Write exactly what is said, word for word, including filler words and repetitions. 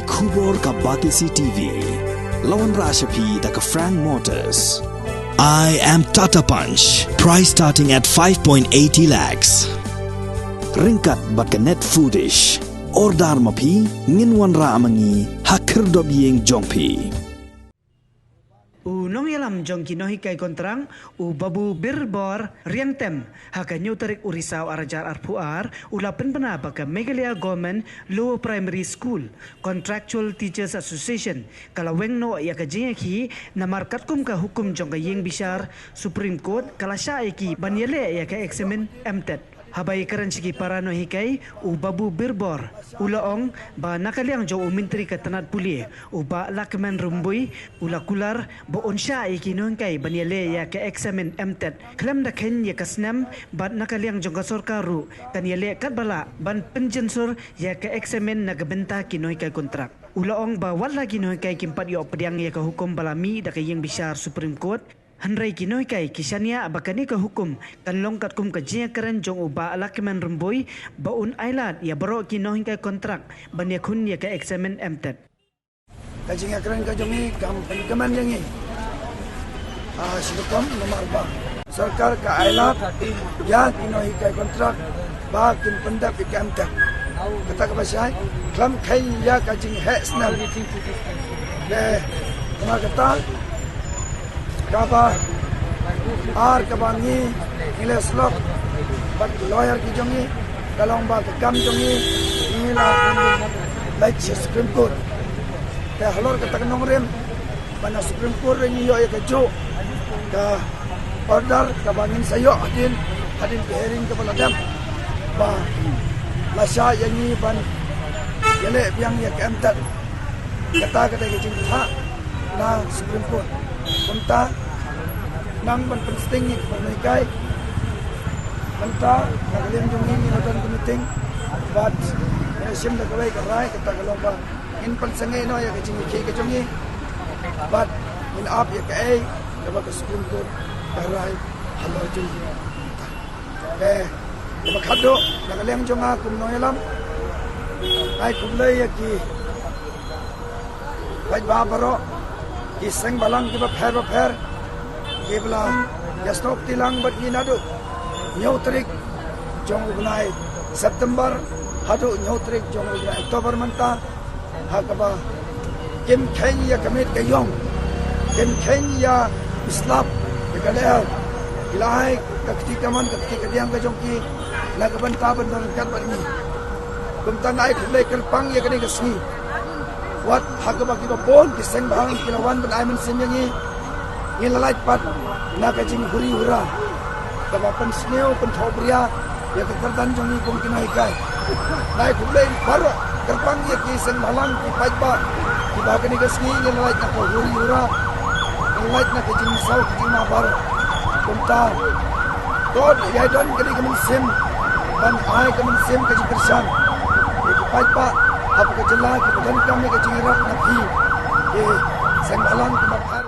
Khubor ka Batesi T V. La wanrah sha phi da ka Frank Motors. I am Tata Punch. Price starting at five point eighty lakhs. Ryngkat bad ka Net Foodish. Order ma phi, ngin wanrah ma ngi ha khyrdop ïing jong phi. U nongïalam jong ki nonghikai kontrak, u Babu Birbor Riangtem, ha ka hynñiew tarik u Risaw ar hajar arphew ar, u la pynbna ba ka Meghalaya Government Lower Primary School Contractual Teachers Association ka la weng noh ïa ka jingïakhih, namar katkum ka hukum jong ka ïing bishar Supreme Court ka la shah ïa ki ban ïaleh ïa ka eksamin M TET. Haba ïakren sha ki para nonghikai, u Babu Birbor u la ong ba na ka liang jong u Myntri ka tnat pule, u Bah Lahkmen Rymbui, u la kular ba un shah ïa ki nonghikai ban ïaleh ïa ka eksamin M TET khlem da kheiñ ïa ka snem, bad na ka liang jong ka sorkar ruh kan ïaleh katba lah ban pynjynsur ïa ka eksamin na ka bynta ki nonghikai kontrak. U la ong ba wat la ki nonghikai kim pat ïoh pdiang ïa ka hukum ba la mih da ka ïing bishar Supreme Court, hynrei ki nonghikai ki shaniah ba kane ka hukum kan long katkum ka jingïakren jong u Bah Lahkmen Rymbui ba un ailad ïa baroh ki nonghikai kontrak ban ïakhun ïa ka eksamin M TET. Ka jingïakren ka jong ngi kam pynkmen ïa ngi. Ah, shi rukom namar ba sorkar ka ailad ïa ki nonghikai kontrak ba kin pyndep ïa ka M TET. Kata kaba shai, khlem kheiñ ïa ka jingheh snem. Te namar kata kaba ar kaba ngi, ngi la slok bad ki lawyer ki jong ngi, ka long ba ka kam jong ngi, ngi la leit sha Supreme Court. Te halor kata ka nongrim ba na Supreme Court ruh ngi ïoh ïa kajuh ka order kaba ngin sa ïoh hadien, hadien ka hearing kaba la dep, ba la shah ïa ngi ban ïaleh biang ïa ka M TET. Kata ka dei ka jingthah na Supreme Court. Kumta nang ban pynsting ïa ki para nonghikai. Mynta na ka liang jong ngi ngi la don ka meeting bad ngi la shim da kawei ka rai, kata ka long ba ngin pynsangeh noh ïa ka jingïakhih ka jong ngi bad ngin ap ïa kaei kaba ka Supreme Court ka rai halor jong ngi. Te kaba khatduh, na ka liang jong nga kum nongïalam, ai khublei ïa ki paidbah baroh, ki seng bhalang kiba pher bapher kiba la ïasnoh kti lang bad ngi naduh hynñiew tarik jong u bnai September haduh hynñiew tarik jong u bnai October mynta, ha kaba kim kheiñ ïa ka miet ka ïong, kim kheiñ ïa u slap, ïa ka lyer. Ki la ai ka kti kamon, ka kti kadiang ka jong ki na ka bynta ban don ryngkat bad ngi. Kumta nga ai khublei kyrpang ïa kane ka sngi. Wat ha kaba kiba bun ki seng bhalang ki la wan ban ai mynsiem ïa ngi, ngi la lait pat na ka jinghuri hura kaba pynsniew pynthohbria ïa ka kyrdan jong ngi kum ki nonghikai. Nga ai khublei baroh kyrpang ïa ki seng bhalang, ki paidbah, kiba ha kane ka sngi ngi la lait na ka huri hura, ngi la lait na ka jingmynsaw ka jingma baroh. Kumta to ïa don kane ka mynsiem ban ai ka mynsiem ka jingkyrshan ïa ki paidbah hapoh ka jylla kiba donkam ïa ka jingïarap na phi ki seng bhalang kiba pher.